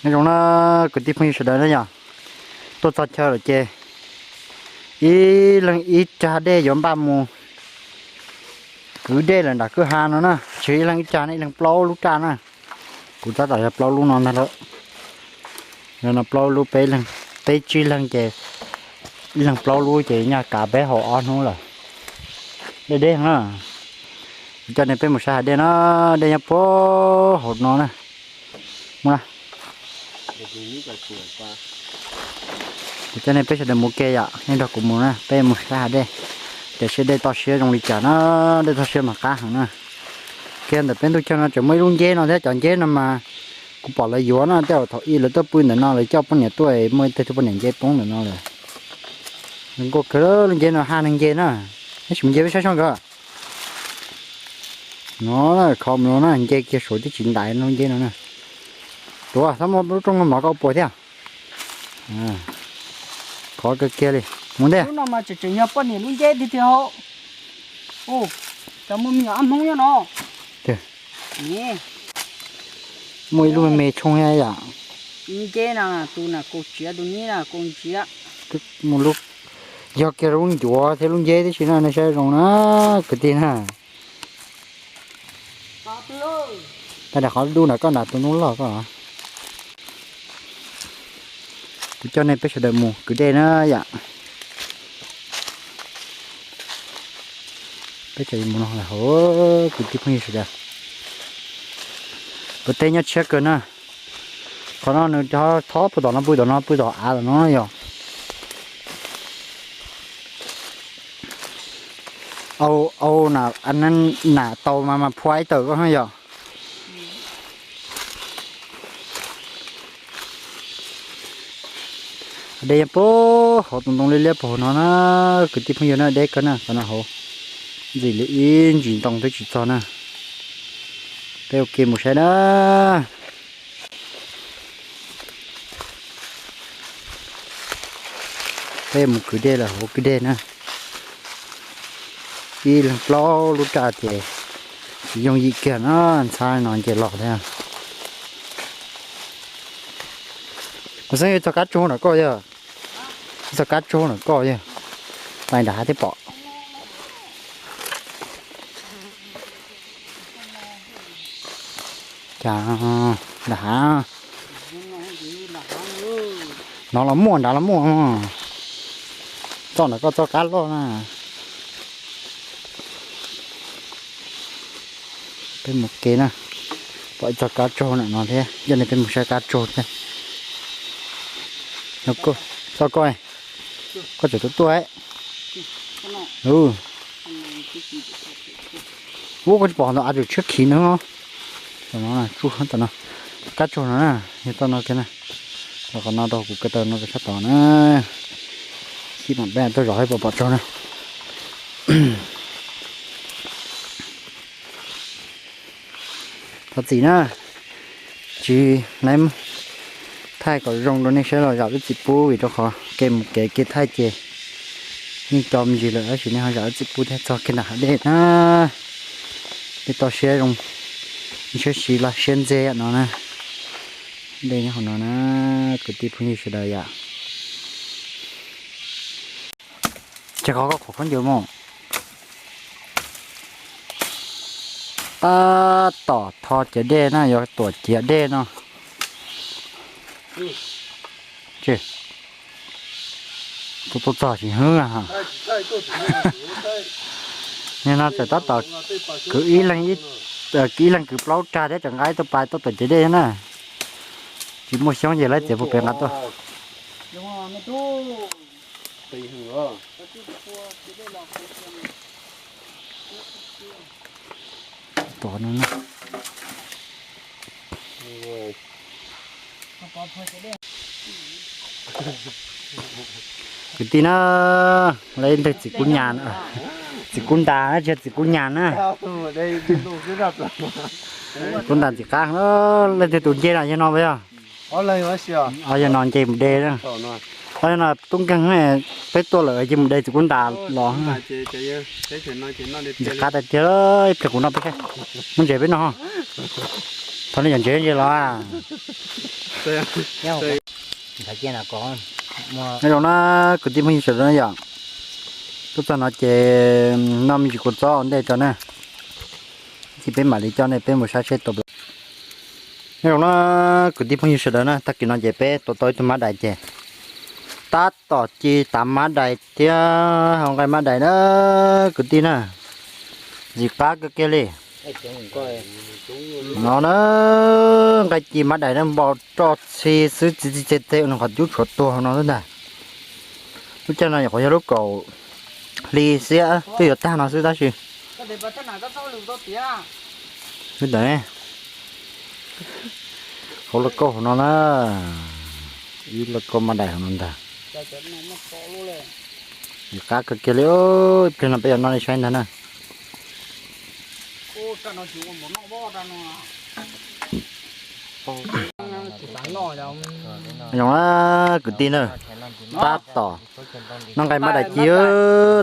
Nyob zoo na kwv tij phooj ywg sawv daws na yom, tuaj txog chaw lawm ces ib leeg ib rag dej yuav npaj mus kwv dej lawm nram kwj ha no na, tsis ib leeg ib rag na, ib leeg plaub lub raj na. Kuv tab tom yog plaub lub no ntag lawm. Yog no plaub lub, peb leeg, peb tsib leeg ces ib leeg plaub lub ces nyaj kav peb haus ob hnub lawm. Dej deb na. Kuv coj nej peb mus saib hav dej na, dej nyob puag hauv no na. Mus na. Kuv coj nej peb sawv daws mus ke yom, nej nrog kuv mus na, peb mus saib hav dej, tiam sis dej toj siab zoo li cas na, dej toj siab mas qab heev na. Kiag ntawm peb ntuj chaw no tseem muaj ib lub nceb no thiab, cov nceb no mas kuv pom lawv yuav no, tej zaum thaum ub lawv tuaj pw ntawm no lawv coj poj niam tuaj muaj ib tug poj niam nceb poob ntawm no lawm. Nquag kawg lub nceb no, haj neeg nce na, neb sim nce peb saib soj nkawd. No, khov mus no na, nce kiag saud twb tsis ntais lub nceb no na. Tuav, txhob muab lub rooj no mov koj puas thiab. Khov kawg kiag li. Mus ntej. Lub no mas tseem tseem yog poj niam lub nceb tiag tiag hauv. Cov muaj me nyuam ab Hmoob nyob no. Muaj ib lub me me tshooj thiab yom. Nceb no, tus na kaus tsiav, tus nib na kaus ntsiav. Muaj lub, yog kiag lub ncuav thiab lub nceb tib si no, nej saib zoo na kwv tij na. Tag nrho qhov dub nram koj, nram tus ntoo loj koj. Kuv coj nej peb sawv daws mus kwv dej na yom. Peb sawv daws mus no hauv kwv tij phooj ywg sawv daws. Pem teb nyob tshiab kawg na. Qhov no nws thob pw tom no, pw tom no, pw tom av tom no yog. Au, au, nam tau mas mas phua ib tawm koj yog. Dej nyob puag hauv tus ntoo liab liab puag hauv no na, kwv tij phooj ywg na, deb kawg na, qhov no hauv ntxim li ib ntsis ntoo twb tsis txog na. Peb ua ke mus saib na. Peb mus kwv dej lawm hauv kwj dej na. Ib leeg plaub lub raj ces tsis yooj yim kiag na, ntxhab no nce los thiab. Kuv xeeb yuav txog kab tsaug nram koj yog, txog kab tsaug nram koj yog, tais nram hav thiab pom. Cas nram hav no los muaj, nrad los muaj, txoj nram koj txoj kab loj na. Peb mus ke na, pom ib txoj kab tsaug nram no thiab, coj nej peb mus saib kab tsaug thiab. Txoj koj, koj tseem tuaj tuaj. Ub, koj tsis pom ntawm av tseem tshiab khiv no. Tom no, tom no, kab tsaug no na, yog txoj no kiag na. Qhov no rau kuv ko taw no rau sab tod na. Xib mam peb tuaj zov pom pom tsaug na. Thov txim na, tsis laiv thaij kom zoo rau nej saib los zam lub txim pub, vim rau qhov kev mus kev kev thaij ces yeej co me ntsis lawm, tab sis nej ho zam lub txim pub thiab. Txog kiag nram hav dej na, dej toj siab zoo, siab siv los siab ntxeg no na. Dej nyob hauv no na, kwv tij phooj ywg sawv daws yom. Ces qhov koj khuam khaub ncaws mus. Tab tom tho ciav dej na, yuav tuam ciav dej no. Tuaj tuaj txog tsis hwb. Nim no txawm tab tom kwv ib leeg, kwv ib leeg kwv plaub rag thiab tseem nqa ib tug pais tuaj tuam ciav dej na. Tsis muaj xyoob ces lawv txiav puag pem nqa tuaj. Kwv tij na, lawv ntawg txiv kub nyas, txiv kub ntas na, tsis yog txiv kub nyas na. Kub ntas ntxim qab, leej twg tus nce na, yog no puas yog? Yog no nce mus de na. Yog no tub nkeeg, peb tuaj lawm cia mus de txiv kub ntas los. Ntxim qab tiag tiag, ib pliag kuv noj peb saib. Muab ntses peb noj. Qhov no yog ntsev ze los? Nyob zoo na kwv tij phooj ywg sawv daws yom. Tuaj txog no ces noj me ntsis kua txob ua ntej tso na, ces peb mam li coj nej peb mus saib seb tua. Nyob zoo na kwv tij phooj ywg sawv daws na, tag kis no ces peb tua tau ib tug mab dais ces tab tom ci tav mab dais thiab hau nqaij mab dais na kwv tij na. Ntxim qab kawg kiag li. No na, nqaij ci mab dais na npau roj txhi xwb, txi txi txi txi ua qhov cub tshuav tuag no xwb ntag. Lub caij no nyuam qhuav yog lub kaum hli xiab twb yuav tag no xwb tab sis. Hauv lauj kaub hauv no na, ib lauj kaub mab dais hauv no ntag. Ntxim qab kawg kiag li, ib pliag no peb yuav noj li saib ntag na. Zoo na kwv tij na, tab tom noj nqaij mab dais ci,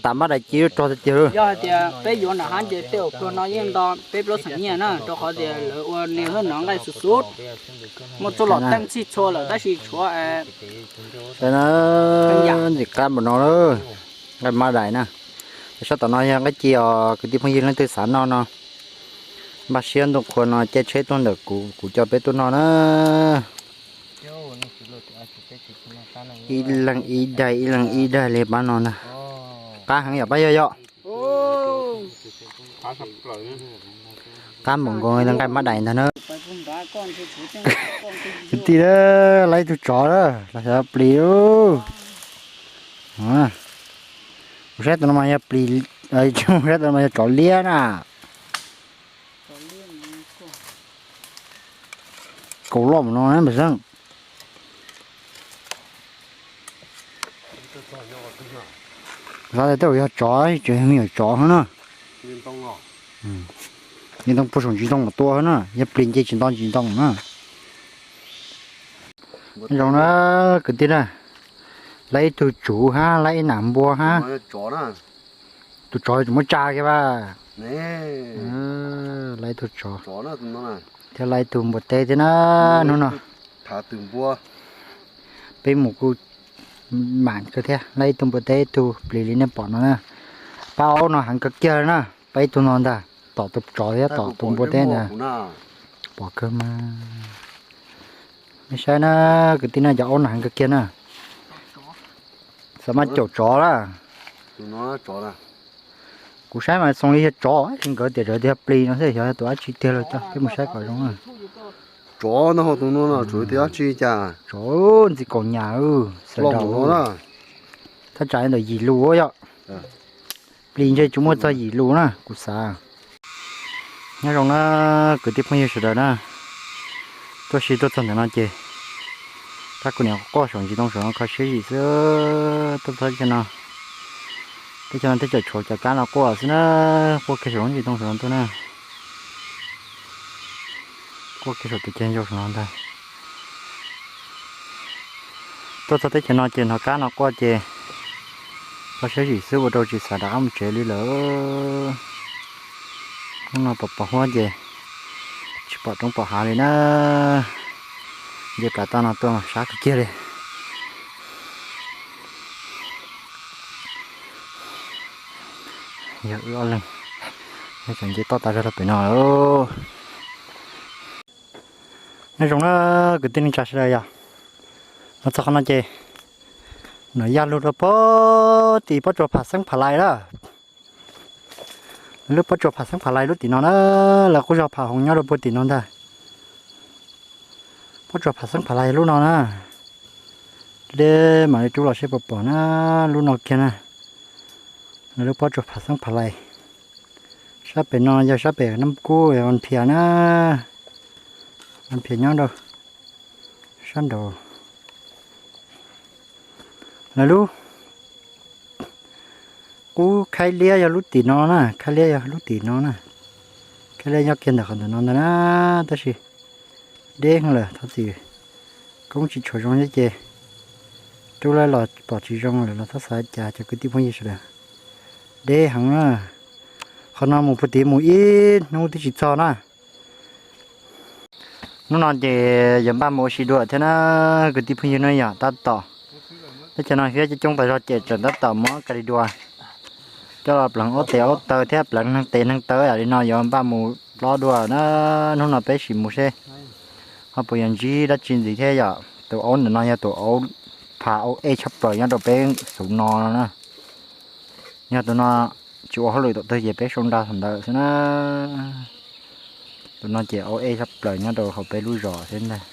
tav mab dais ci rog tiag tiag li. Yog hais tias peb yuav nram hav ces tej uas pluag no yeej nto peb plaub xam nyiaj na, rau qhov tias lawv ua niag hwj no nqaij xub xub, muaj txoj los teej txhij txhua lawm tab sis tshuav ntxim qab npaum no lawm. Nqaij mab dais na, sab tom no yog nqaij ci os kwv tij phooj ywg leej twg xav noj no, npaj siab ntuj qhua no caij tsheb tuaj ntawm kuv, kuv coj peb tuaj noj na. Ib leeg ib daim, ib leeg ib daim li pab no na. Qab heev yom pab yog yom. Qab npaum nkaus li nqaij mab dais ntag na. Kwv tij, laib ib tug tsov na los xyov plis. Kuv saib tus no mas yog plis, kuv saib tus no mas yog tsov liab na. Kaus loj no na npawg Xeeb. Xav tias tej zaum yog tsov, tseem yog me nyuam tsov na. Yog ntoo puag saum ntsis ntoo mas tua na, yog plis nce tsis nto ntsis ntoo na. Zoo na kwv tij na, laib ib tug tsuv hab laib ib nam npua hab. Tus tsov tseem muab tsa kiag vas. Laib ib tug tsov thiab laib ib tug npua teb thiab na. Hnub no peb mus kuj mam kawg thiab, laib ib tug npua teb ib tug plis li nej pom no na. Pab aub no heev kawg kiag na, pab ib tug no ntag, tom tus tsov thiab tom tus npua teb ntag. Pom kawg mas. Nej saib na kwv tij na, cov aub no heev kawg kiag na. Xav mas caum tsov lawm. Kuv saib mas zoo li yog tsov, tsis nkawd tias tsov tias yog plis no xwb, xyov yog tus dab tsi tiag lawm, coj peb mus saib kom zoo na. Tsov ntag, tus no tsuas tias dab tsi cas. Tsov ntxim kaum nyam, xav nraum thaj tsam ntawm yim lus yom. Plis ntshe tsis muaj txog yim lus na kuv xav. Nyob zoo na kwv tij phooj ywg sawv daws na, tuaj si tuaj txog ntawm no ces tab kuv niam quaj saum ntsis ntoo saum no kho siab zim xwb. Tuaj txog teb chaws no, teb chaws no teb chaws tshuav cov kab no quaj xwb na, quaj kiag saum lub ntsis ntoo saum no tuaj na. Quaj kiag saum tus ceg ntoo saum no ntag. Tuaj txog teb chaws no ces hnov kab no quaj ces kho siab zim xwb ua rau tsis xav rov qab mus tsev li lawm. Hnub no pom pom huab ces tsis pom roob pom hav li na. Nce plas toj no tuaj mas sab kawg kiag li. Yog wb ob leeg, nce toj tas zog rau pem no. Nyob zoo na kwv tij neej tsa sawv daws yom. Los txog qhov no ces nws yaj lug rau pem tim pob tsuas Pham Xeeb Pham Lais lawm. Lub pob tsuas Pham Xeeb Pham Lais lub tim no na, lawv kuj zog Pham Hoov nyob rau puag tim no ntag. Pob tsuas Pham Xeeb Pham Lais lub no na, deb mam li rub los seb puas pom na, lub no kiag na. Lawv lub pob tsuas Pham Xeeb Pham Lais. Sab pem no yog sab pem Nab Kub Vaj Phias na, Vaj Phias nyob rau sab nraud. Lawv lub qub Khaib Liab yog lub tim no na, Khaib Liab yog lub tim no na. Khaib Liab nyob kiag ntawm qhov ntawm no ntag na, tab sis deb heev lawm thov txim. Koob tsis tshuav zoo thiab ces rub lawm los pom tsis zoo lawm los txhob xav cas cov kwv tij phooj ywg sawv daws. Deb heev na. Qhov no mus puag tid mus ib hnub twb tsis txog na. Hnub no ces yog npaj mus ua si dua thiab na, kwv tij phooj ywg na. Yog tab tom teb chaws no fiab coob coob tas zog ces tseem tab tom muab ka li dua coj los pleev aub tes aub taw thiab pleev neeg tes neeg taw yam li no yuav npaj mus plob dua na. Hnub no peb sim mus seb ho puas yuav ntsib dab tsi ntxiv thiab yom. Tus aub ntawm no yog tus aub phav aub ej tshaj plaws nyob rau peb xub no no na. Yog tus no tsis ua hauj lwm tom twg ces peb sau nra thaum ntawd xwb na. Tus no ces aub ej tshaj plaws nyob rau hauv peb lub zos thiab ntag.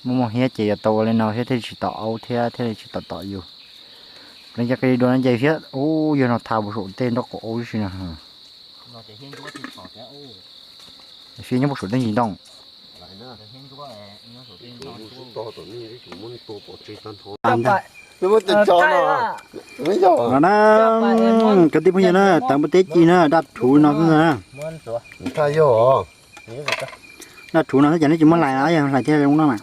Muaj muaj hiab ces yuav tau ua li no thiab thiaj li tsis tom aub thiab thiaj li tsis tom tom yus. Pleev cov ka li dua no ces hiab ub yog no tha puas saum tej nrob qaum aub tib si no. Fiab nyob puag saum tej ntsis ntoo. No na, kwv tij phooj ywg na, tawv npua teb ci na, daj rhuv no xwb na. Daj rhuv no xwb ces neb tsis muab hlais los yog hlais thiaj zoo noj mas.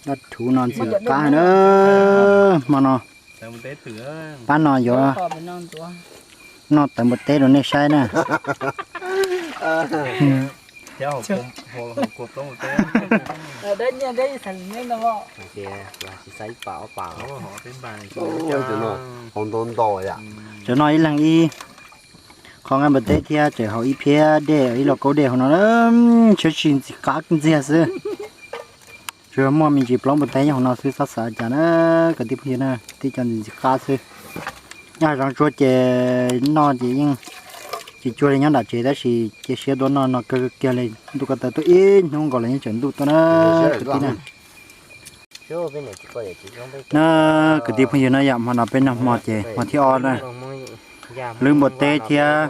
Daj rhuv no ntxim qab na. Hmo no pab no yuav noj tawv npua teb rau nej saib na. Tsis xav ib pas ob pas. Tseem noj ib leeg ib qho nqaij npua teb thiab tseem haus ib phiab dej ib lauj kaub dej hauv no, siab tsis ntxim qab ntxiag xwb. Tsuas muaj me ntsis plaub npua teb nyob hauv no xwb, txhob xav cas na kwv tij phooj ywg na, tib co ntxim ntxim qab xwb. Nyob hav zoov tsuag ces noj ces yeej tsis cuag li nyob nram tsev tab sis cia siab tuaj noj no kawg kiag li. Ntuj ko taw tuaj ib hnub nkaus los yeej tseem ntuj tuaj na kwv tij na. Na kwv tij phooj ywg na, yam hmo no peb noj hmo ces hmo thib ob na, lwb npua teb thiab,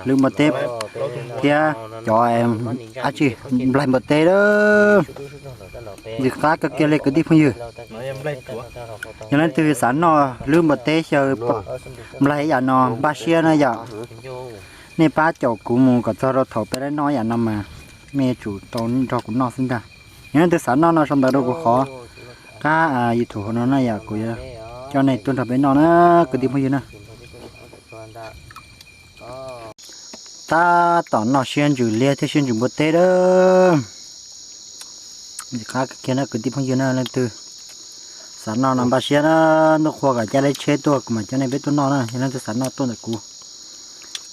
lwb npua teb thiab cov dab tsi, nplaig npua teb lawm. Ntxim qab kawg kiag li kwv tij phooj ywg. Yog leej twg xav noj lwb npua teb xyaw nplaig ib yam no npaj siab na yom, nej pab caum kuv mus kom txog rau thaum peb noj ib yam no mas nej yuav tsum tau nrog kuv noj xwb ntag. Yog leej twg xav noj no sau ntawv rau kuv qhov qab YouTube hauv no na yom, kuv yuav coj nej tuaj nrog peb noj na kwv tij phooj ywg na. Tab tom noj siab ntsws liab thiab siab ntsws npua teb lawm. Ntxim qab kiag na kwv tij phooj ywg na, leej twg xav noj no npaj siab na, ntuj qhua kom caij leb tsheb tuaj kuv mam coj nej peb tuaj noj na. Yog leej twg xav noj tuaj ntawm kuv,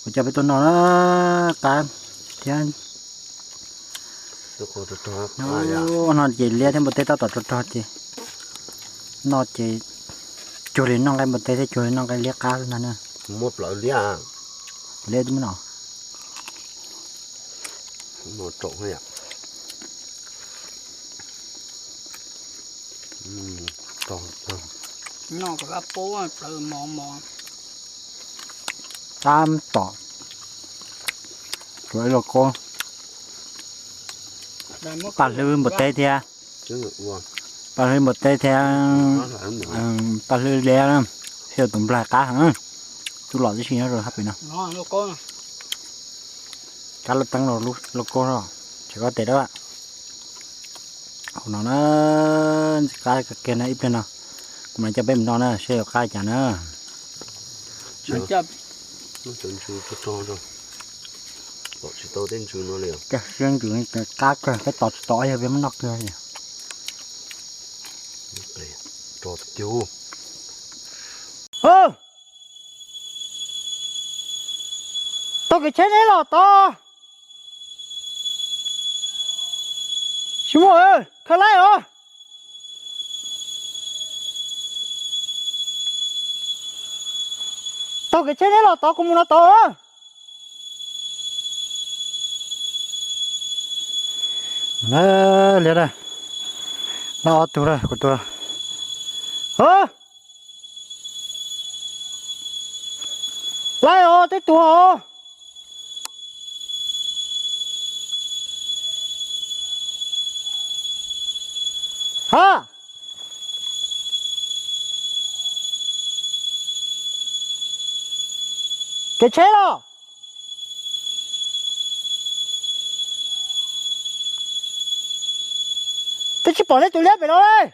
kuv coj peb tuaj noj na, qab thiab. No ces liab thiab npua teb tab tom rog rog ces noj ces cuag li noj nqaij npua teb thiab cuag li noj nqaij liab qab ntag na. Liab twb muab no. Tab tom tsuav ib lauj kaub, paj hlwb npua teb thiab, paj hlwb npua teb thiab, paj hlwb liab, thiab tus nplaig qab heev, tub los tib si nyob rau hab pem no. Kab lub teeb lauj kaub, tsis koj tes dab. Hauv no na, ntxim qab kawg kiag na, ib pliag no kuv mam coj peb mus noj na seb yuav qab cas na. Siab ntsws qab kawg, peb tos tsis tau yog peb muab noj kiag li. Taug kev tsheb neb los tod. Tsis muaj, khaws laij os. Taug kev tsheb neb los tod, kuv mus no tod. Liab, laj ob tug lawm kuv tus. Laij os, twb tuag os. Ha, kev tsheb los. Twb tsis pom neb tus liab pem no li.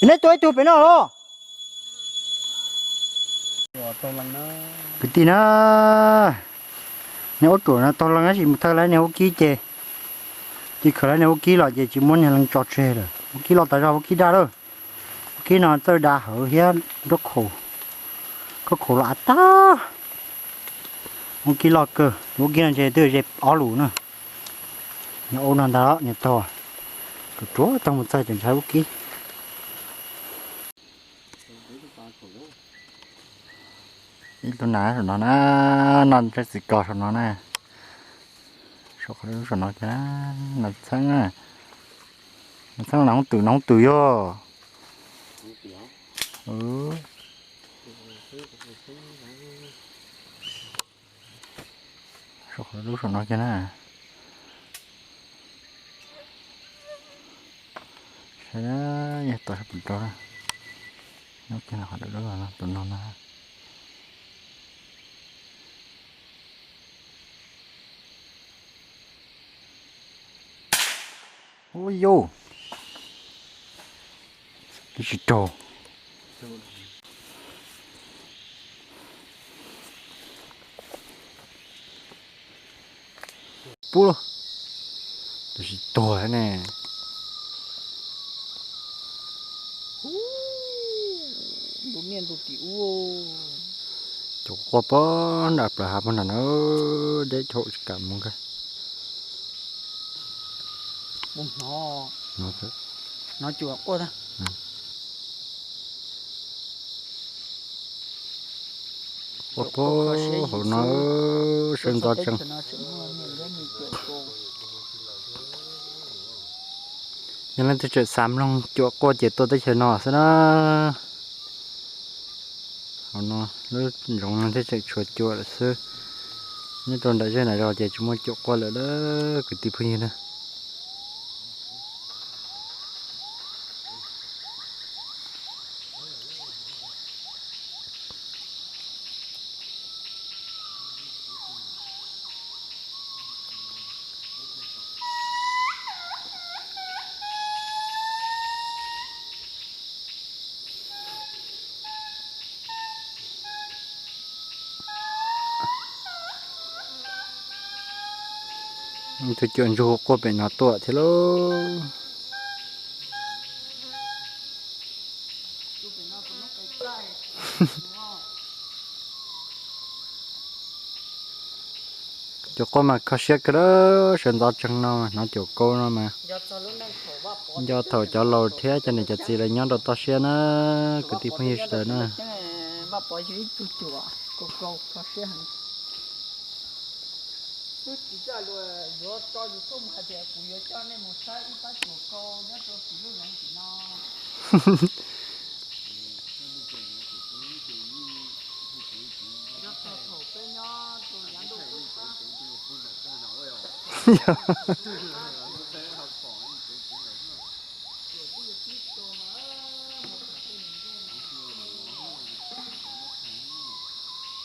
Neb tua ib tug pem no los? Kwv tij na, neb ua ruam no taug leej tab sis mus thawj lawv niag vaub kib ces, ces khaws lawv niag vaub kib los ces tsis muab niag leej tso tseg lawm. Vaub kib los tas zog, vaub kib daj lawm. Vaub kib no txawj da hawv thiab nraub qaum, nraub qaum los av tag. Vaub kib loj kawg, vaub kib no ntshe twb ze ob lus na. Niag ub no ntag, niag taug, ruam ruam taug mus txog ces ntshai vaub kib. Ib lub nas saum no na, no ntshai txiv kos saum no na. Saum qhov lub saum no kiag na, nas txheeb na. Nas txheeb, nas hoob twm, nas hoob twm yog. Saum qhov lub saum no kiag na. Saib yog tau sab pus rau na. Nyob kiag qhov dawb dawb no, tus no na. Ub yauj, twb tsis raug. Pub, tab sis tuag ne. Ntu niaj ntu tim ub. Cov quaj pog nram plawv hav pog nram na, deb dhau tsis kam mus kawg. Hnov, hnov cuam quaj tag. Quaj pog hauv no, sawv ntxov tsees. Yog leej twg tseem xav mloog cuam quaj ces tuaj teb chaws no xwb na. Hauv no lub zoov no thiaj tseem tshuav cuam lawm xwb. Nyob rau nram zej nram zos ces tsis muaj cuam quaj lawm lauj kwv tij phooj ywg na. Tus cuam ntsug quaj pem no tuaj thiab lauj. Cuam quaj mas kho siab kawg, sawv ntxov tsees no hnov cuam quaj no mas. Nco thaum cov laus thiab cov niam cov txiv lawv nyob rau toj siab na, kwv tij phooj ywg sawv daws na.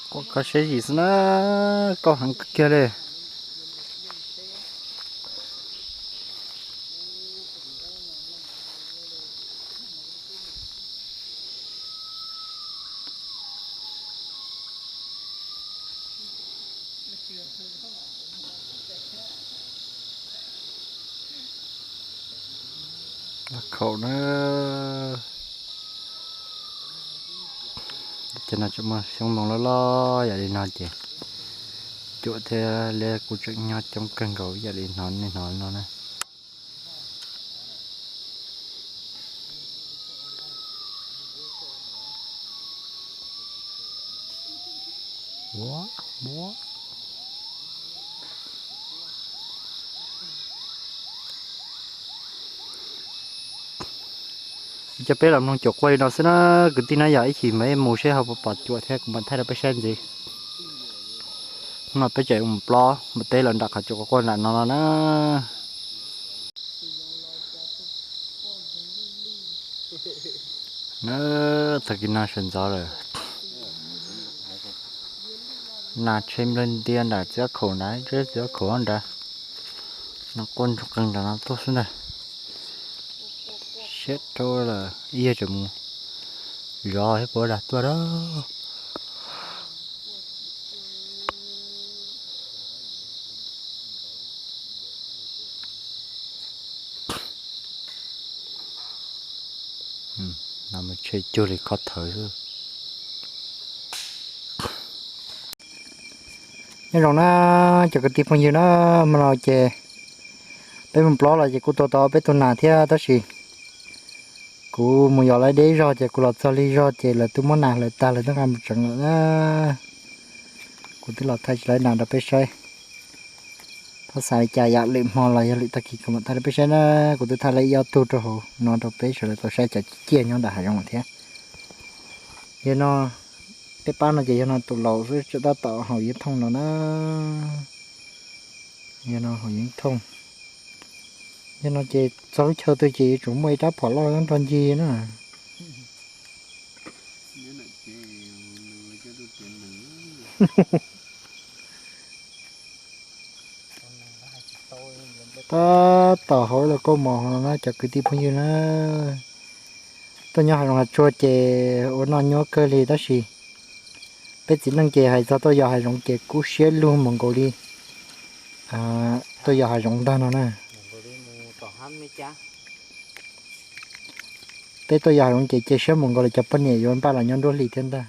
Quaj kho siab zim xwb na, kauj heev kawg kiag li. Khaum na, ces no tseem muaj xyoob ntoo loj loj yam li no ces cuam thiab liab kuj tseem nyob coob kawg nkaus yam li hnov nej hnov no na. Coj peb los mloog cuam quaj li no xwb na, kwv tij na, yog ib chim mam mus seb ho puas pom cuam thiab kuv mam thaij rau peb saib ntxiv. Hnub no peb tseem mus plob mus teb lawm nram qhov cuam quaj nram no no na. Tag kis no sawv ntxov lawm. Nas tshe nplawg ntia nram txiv khaum nrad, txiv khaum nrad. No quaj ntsuag qees nram no tuaj xwb ntag. Siab rau lawm, ib yawg tseem mus zov thiab puas dag tuaj a. Tshe cuag li qhov thawv xwb. Nyob zoo na cov kwv tij phooj ywg na, hmo no ces peb mus plob los ces kuj tua tau peb tug nas thiab tab sis kuv mus yos lawv deb zog ces kuv los txog lig zog ces lawv twb muab nas hlawv tag lawv twb nqa mus tsev lawm na. Kuv twb los thaij tsis tau nas rau peb saib. Txhob xav li cas yom, lwm hmo los yog lwm tag kis kuv mam thaij rau peb saib na. Kuv twb thaij lawm ib ob tug rau hauv no rau peb sawv daws tau saib cov ciaj nyob nram hav zoov thiab. Yog no, peb pab no ces yog no tus laus xwb, tab tom haus yeeb thooj no na. Yog no haus yeeb thooj. Yog no ces txog lub chaw twg ces yuav tsum muaj ib rab phom loj nrog ncig na. Tab tom haus ib los kauj mom no na cov kwv tij phooj ywg na. Tuaj nyob hav zoov hav tsuag ces ua noj nyuaj kawg li tab sis peb txiv neej ces hais txog tuaj yos hav zoov ces kub siab lug mus nkaus li tuaj yos hav zoov ntag no na. Peb tuaj yos hav zoov ces cia siab mus nkaus li cov poj niam yuav npaj los nyob nruab hlis thiab ntag.